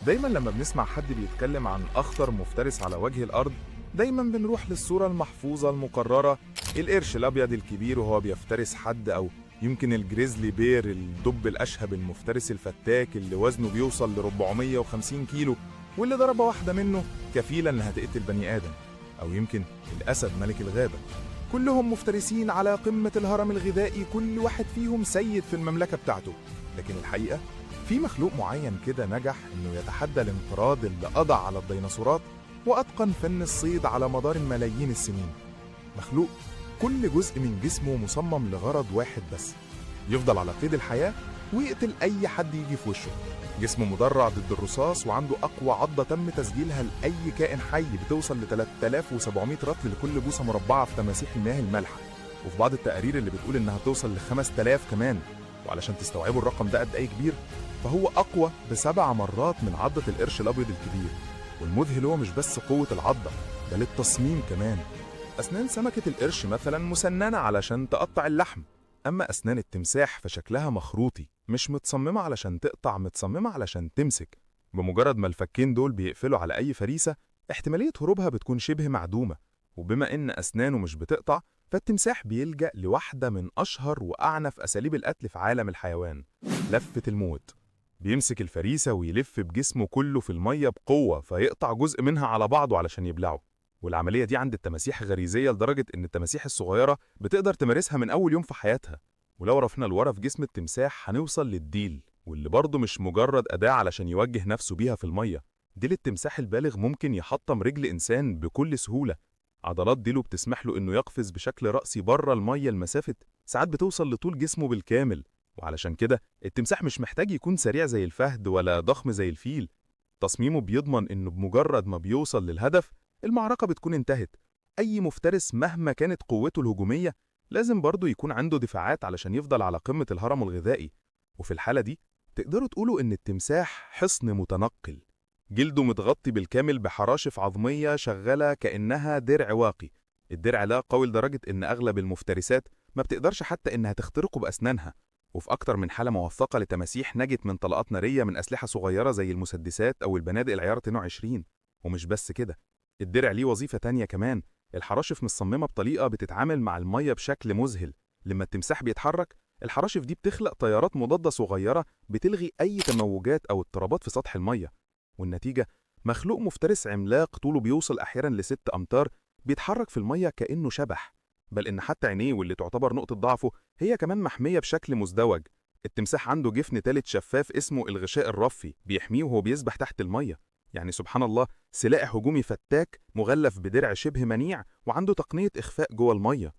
دايما لما بنسمع حد بيتكلم عن أخطر مفترس على وجه الأرض، دايما بنروح للصورة المحفوظة المقررة، القرش الأبيض الكبير وهو بيفترس حد، أو يمكن الجريزلي بير، الدب الأشهب المفترس الفتاك اللي وزنه بيوصل ل 450 كيلو واللي ضربة واحدة منه كفيلة إنها تقتل بني آدم، أو يمكن الأسد ملك الغابة. كلهم مفترسين على قمة الهرم الغذائي، كل واحد فيهم سيد في المملكة بتاعته. لكن الحقيقة في مخلوق معين كده نجح إنه يتحدى الانقراض اللي قضى على الديناصورات وأتقن فن الصيد على مدار ملايين السنين. مخلوق كل جزء من جسمه مصمم لغرض واحد بس، يفضل على قيد الحياة ويقتل أي حد يجي في وشه. جسمه مدرع ضد الرصاص وعنده أقوى عضة تم تسجيلها لأي كائن حي، بتوصل ل 3700 رطل لكل بوصة مربعة في تماسيح المياه المالحة، وفي بعض التقارير اللي بتقول إنها توصل ل 5000 كمان. وعلشان تستوعبوا الرقم ده قد إيه كبير، فهو أقوى ب7 مرات من عضة القرش الأبيض الكبير. والمذهل هو مش بس قوة العضة، بل التصميم كمان. أسنان سمكة القرش مثلا مسننة علشان تقطع اللحم، أما أسنان التمساح فشكلها مخروطي، مش متصممة علشان تقطع، متصممة علشان تمسك. بمجرد ما الفكين دول بيقفلوا على أي فريسة، احتمالية هروبها بتكون شبه معدومة. وبما إن أسنانه مش بتقطع، فالتمساح بيلجأ لواحدة من أشهر وأعنف أساليب القتل في عالم الحيوان، لفة الموت. بيمسك الفريسة ويلف بجسمه كله في المية بقوة، فيقطع جزء منها على بعضه علشان يبلعه. والعملية دي عند التماسيح غريزية لدرجة إن التماسيح الصغيرة بتقدر تمارسها من أول يوم في حياتها. ولو رفنا لورا في جسم التمساح هنوصل للديل، واللي برضه مش مجرد أداة علشان يوجه نفسه بيها في المية. ديل التمساح البالغ ممكن يحطم رجل إنسان بكل سهولة. عضلات ديله بتسمح له إنه يقفز بشكل رأسي بره المية لمسافة ساعات بتوصل لطول جسمه بالكامل. وعلشان كده التمساح مش محتاج يكون سريع زي الفهد ولا ضخم زي الفيل. تصميمه بيضمن إنه بمجرد ما بيوصل للهدف المعركة بتكون انتهت. أي مفترس مهما كانت قوته الهجومية لازم برضه يكون عنده دفاعات علشان يفضل على قمة الهرم الغذائي. وفي الحالة دي تقدروا تقولوا إن التمساح حصن متنقل، جلده متغطي بالكامل بحراشف عظمية شغالة كأنها درع واقي. الدرع ده قوي لدرجة إن أغلب المفترسات ما بتقدرش حتى إنها تخترقه بأسنانها. وفي أكتر من حالة موثقة لتماسيح نجت من طلقات نارية من أسلحة صغيرة زي المسدسات أو البنادق العيار 22. ومش بس كده، الدرع ليه وظيفة تانية كمان. الحراشف مصممة بطريقة بتتعامل مع المية بشكل مذهل. لما التمساح بيتحرك، الحراشف دي بتخلق تيارات مضادة صغيرة بتلغي أي تموجات أو اضطرابات في سطح المية. والنتيجة مخلوق مفترس عملاق طوله بيوصل أحيانا ل6 أمتار بيتحرك في المية كأنه شبح. بل إن حتى عينيه واللي تعتبر نقطة ضعفه هي كمان محمية بشكل مزدوج. التمساح عنده جفن تالت شفاف اسمه الغشاء الرفي بيحميه وهو بيسبح تحت المية. يعني سبحان الله، سلاح هجومي فتاك مغلف بدرع شبه منيع وعنده تقنية إخفاء جوه المية.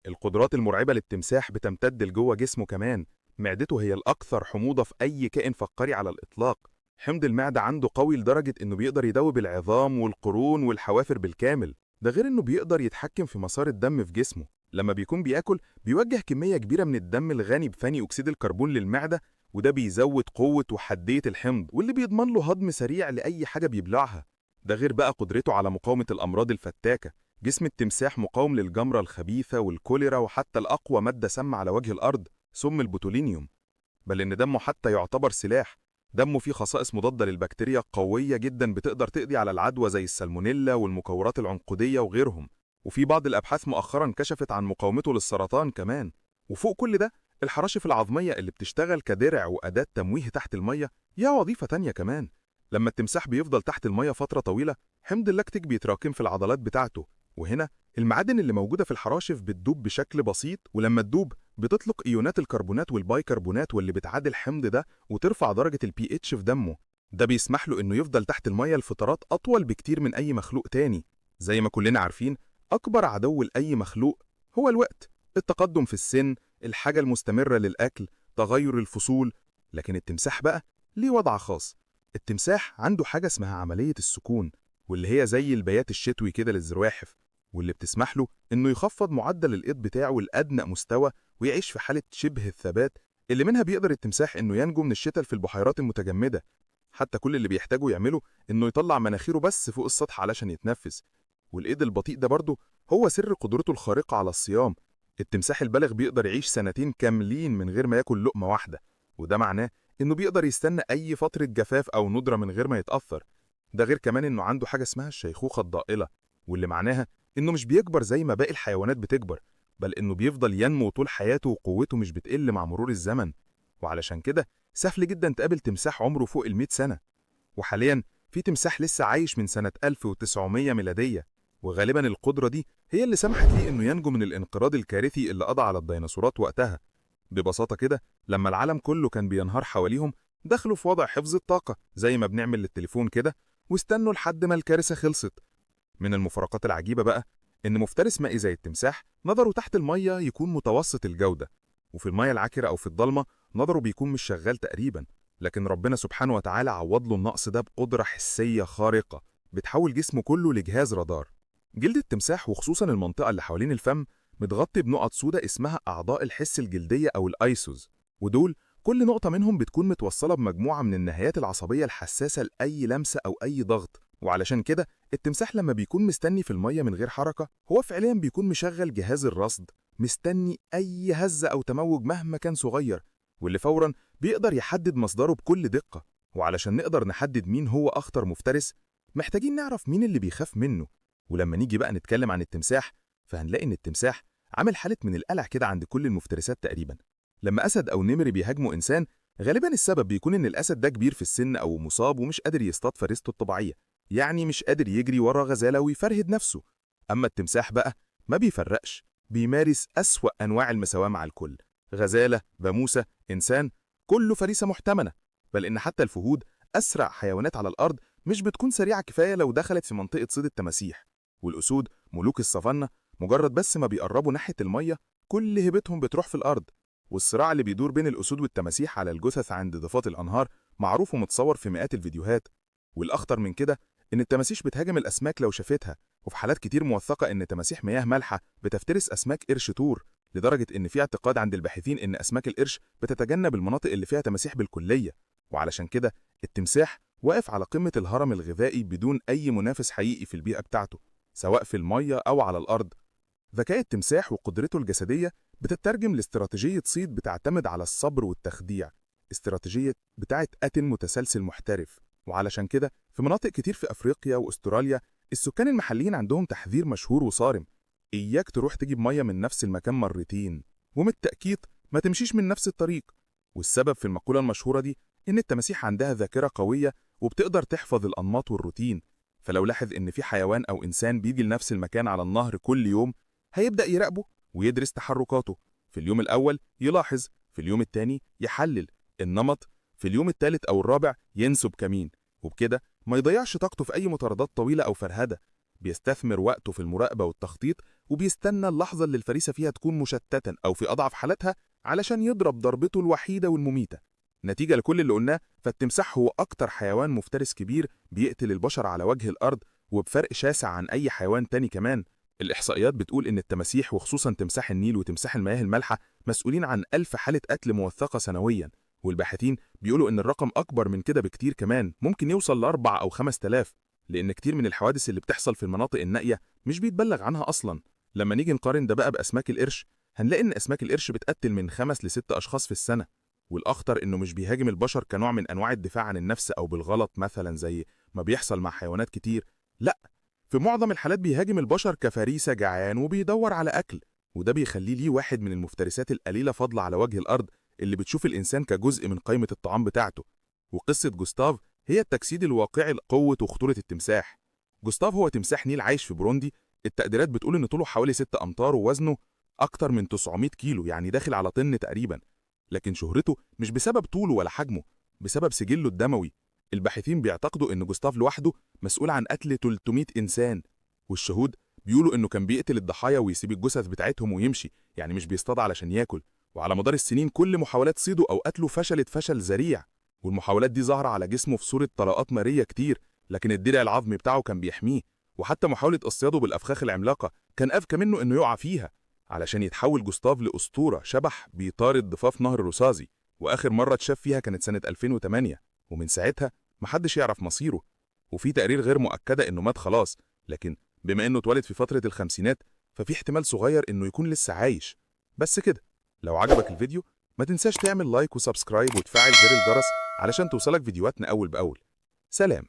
القدرات المرعبة للتمساح بتمتد لجوه جسمه كمان. معدته هي الأكثر حموضة في أي كائن فقاري على الإطلاق. حمض المعدة عنده قوي لدرجة إنه بيقدر يدوب العظام والقرون والحوافر بالكامل. ده غير إنه بيقدر يتحكم في مسار الدم في جسمه. لما بيكون بياكل بيوجه كمية كبيرة من الدم الغني بثاني أكسيد الكربون للمعدة، وده بيزود قوة وحدية الحمض واللي بيضمن له هضم سريع لأي حاجة بيبلعها. ده غير بقى قدرته على مقاومة الأمراض الفتاكة. جسم التمساح مقاوم للجمرة الخبيثة والكوليرا وحتى الأقوى مادة سامة على وجه الأرض، سم البوتولينيوم. بل إن دمه حتى يعتبر سلاح. دمه فيه خصائص مضادة للبكتيريا قوية جدا بتقدر تقضي على العدوى زي السالمونيلا والمكورات العنقودية وغيرهم. وفي بعض الأبحاث مؤخرا كشفت عن مقاومته للسرطان كمان. وفوق كل ده الحراشف العظمية اللي بتشتغل كدرع وأداة تمويه تحت المية ليها وظيفة تانية كمان. لما التمساح بيفضل تحت المية فترة طويلة، حمض اللاكتيك بيتراكم في العضلات بتاعته، وهنا المعادن اللي موجودة في الحراشف بتدوب بشكل بسيط، ولما تدوب بتطلق إيونات الكربونات والبايكربونات واللي بتعادل الحمض ده وترفع درجة البي اتش في دمه. ده بيسمح له إنه يفضل تحت المية لفترات أطول بكتير من أي مخلوق تاني. زي ما كلنا عارفين، أكبر عدو لأي مخلوق هو الوقت، التقدم في السن، الحاجة المستمرة للأكل، تغير الفصول. لكن التمساح بقى ليه وضع خاص. التمساح عنده حاجة اسمها عملية السكون، واللي هي زي البيات الشتوي كده للزواحف، واللي بتسمح له إنه يخفض معدل الإيض بتاعه لأدنى مستوى ويعيش في حالة شبه الثبات، اللي منها بيقدر التمساح إنه ينجو من الشتاء في البحيرات المتجمدة. حتى كل اللي بيحتاجه يعمله إنه يطلع مناخيره بس فوق السطح علشان يتنفس. والإيد البطيء ده برضه هو سر قدرته الخارقة على الصيام. التمساح البالغ بيقدر يعيش 2 سنين كاملين من غير ما ياكل لقمة واحدة، وده معناه إنه بيقدر يستنى أي فترة جفاف أو ندرة من غير ما يتأثر. ده غير كمان إنه عنده حاجة اسمها الشيخوخة الضائلة، واللي معناها إنه مش بيكبر زي ما باقي الحيوانات بتكبر، بل إنه بيفضل ينمو طول حياته وقوته مش بتقل مع مرور الزمن. وعلشان كده سهل جدا تقابل تمساح عمره فوق ال100 سنة. وحاليا في تمساح لسه عايش من سنة 1900 ميلادية، وغالبا القدرة دي هي اللي سمحت ليه إنه ينجو من الانقراض الكارثي اللي قضى على الديناصورات وقتها. ببساطة كده لما العالم كله كان بينهار حواليهم، دخلوا في وضع حفظ الطاقة زي ما بنعمل للتليفون كده، واستنوا لحد ما الكارثة خلصت. من المفارقات العجيبة بقى إن مفترس مائي زي التمساح نظره تحت المية يكون متوسط الجودة، وفي المية العكرة أو في الضلمة نظره بيكون مش شغال تقريبا، لكن ربنا سبحانه وتعالى عوض له النقص ده بقدرة حسية خارقة بتحول جسمه كله لجهاز رادار. جلد التمساح وخصوصا المنطقة اللي حوالين الفم متغطي بنقط سوداء اسمها أعضاء الحس الجلدية أو الأيسوز، ودول كل نقطة منهم بتكون متوصلة بمجموعة من النهايات العصبية الحساسة لأي لمسة أو أي ضغط. وعلشان كده التمساح لما بيكون مستني في المية من غير حركة، هو فعليا بيكون مشغل جهاز الرصد، مستني أي هزة أو تموج مهما كان صغير، واللي فورا بيقدر يحدد مصدره بكل دقة. وعلشان نقدر نحدد مين هو أخطر مفترس، محتاجين نعرف مين اللي بيخاف منه. ولما نيجي بقى نتكلم عن التمساح، فهنلاقي إن التمساح عامل حالة من القلق كده عند كل المفترسات تقريبا. لما أسد أو نمر بيهاجموا إنسان، غالبا السبب بيكون إن الأسد ده كبير في السن أو مصاب ومش قادر يصطاد فريسته الطبيعية، يعني مش قادر يجري ورا غزالة ويفرهد نفسه. أما التمساح بقى ما بيفرقش، بيمارس أسوأ أنواع المساواة مع الكل، غزالة، باموسة، إنسان، كله فريسة محتملة. بل إن حتى الفهود أسرع حيوانات على الأرض مش بتكون سريعة كفاية لو دخلت في منطقة صيد التماسيح. والأسود ملوك السافانا مجرد بس ما بيقربوا ناحية المية كل هبتهم بتروح في الأرض. والصراع اللي بيدور بين الأسود والتماسيح على الجثث عند ضفات الأنهار معروف ومتصور في مئات الفيديوهات. والأخطر من كده إن التماسيح بتهاجم الأسماك لو شافتها، وفي حالات كتير موثقة إن تماسيح مياه مالحة بتفترس أسماك قرش تور، لدرجة إن في اعتقاد عند الباحثين إن أسماك القرش بتتجنب المناطق اللي فيها تماسيح بالكلية. وعلشان كده التمساح واقف على قمة الهرم الغذائي بدون أي منافس حقيقي في البيئة بتاعته، سواء في المية أو على الأرض. ذكاء التمساح وقدرته الجسدية بتترجم لاستراتيجية صيد بتعتمد على الصبر والتخديع، استراتيجية بتاعت قتل متسلسل محترف. وعلشان كده في مناطق كتير في أفريقيا وأستراليا السكان المحليين عندهم تحذير مشهور وصارم: إياك تروح تجيب مية من نفس المكان مرتين، ومن التأكيد ما تمشيش من نفس الطريق. والسبب في المقولة المشهورة دي إن التماسيح عندها ذاكرة قوية وبتقدر تحفظ الأنماط والروتين، فلو لاحظ إن في حيوان أو إنسان بيجي لنفس المكان على النهر كل يوم، هيبدأ يراقبه ويدرس تحركاته. في اليوم الأول يلاحظ، في اليوم الثاني يحلل النمط، في اليوم الثالث أو الرابع ينسب كمين، وبكده ما يضيعش طاقته في أي مطاردات طويلة أو فرهدة. بيستثمر وقته في المراقبة والتخطيط، وبيستنى اللحظة اللي الفريسة فيها تكون مشتتة أو في أضعف حالتها علشان يضرب ضربته الوحيدة والمميتة. نتيجة لكل اللي قلناه، فالتمساح هو أكتر حيوان مفترس كبير بيقتل البشر على وجه الأرض، وبفرق شاسع عن أي حيوان تاني كمان. الإحصائيات بتقول إن التماسيح وخصوصا تمساح النيل وتمساح المياه المالحة مسؤولين عن 1000 حالة قتل موثقة سنويا، والباحثين بيقولوا إن الرقم أكبر من كده بكتير كمان، ممكن يوصل ل4 أو 5000، لأن كتير من الحوادث اللي بتحصل في المناطق النائية مش بيتبلغ عنها أصلا. لما نيجي نقارن ده بقى بأسماك القرش، هنلاقي إن أسماك القرش بتقتل من 5 ل6 أشخاص في السنة. والأخطر إنه مش بيهاجم البشر كنوع من أنواع الدفاع عن النفس أو بالغلط مثلا زي ما بيحصل مع حيوانات كتير، لأ، في معظم الحالات بيهاجم البشر كفريسة جعان وبيدور على أكل. وده بيخليه ليه واحد من المفترسات القليلة فضل على وجه الأرض اللي بتشوف الإنسان كجزء من قائمة الطعام بتاعته. وقصة جوستاف هي التجسيد الواقعي لقوة وخطورة التمساح. جوستاف هو تمساح نيل عايش في بوروندي. التقديرات بتقول إن طوله حوالي 6 أمتار ووزنه أكتر من 900 كيلو، يعني داخل على طن تقريبا. لكن شهرته مش بسبب طوله ولا حجمه، بسبب سجله الدموي. الباحثين بيعتقدوا إن جوستاف لوحده مسؤول عن قتل 300 إنسان، والشهود بيقولوا إنه كان بيقتل الضحايا ويسيب الجثث بتاعتهم ويمشي، يعني مش بيصطاد علشان ياكل. وعلى مدار السنين كل محاولات صيده أو قتله فشلت فشل ذريع، والمحاولات دي ظاهرة على جسمه في صورة طلقات نارية كتير، لكن الدرع العظمي بتاعه كان بيحميه. وحتى محاولة اصطياده بالأفخاخ العملاقة كان أذكى منه إنه يقع فيها، علشان يتحول جوستاف لأسطورة شبح بيطارد ضفاف نهر روسازي. وآخر مرة اتشاف فيها كانت سنة 2008، ومن ساعتها محدش يعرف مصيره. وفي تقرير غير مؤكدة إنه مات خلاص، لكن بما إنه اتولد في فترة الخمسينات ففي احتمال صغير إنه يكون لسه عايش. بس كده، لو عجبك الفيديو ما تنساش تعمل like و subscribe وتفعل زر الجرس علشان توصلك فيديوهاتنا أول بأول. سلام.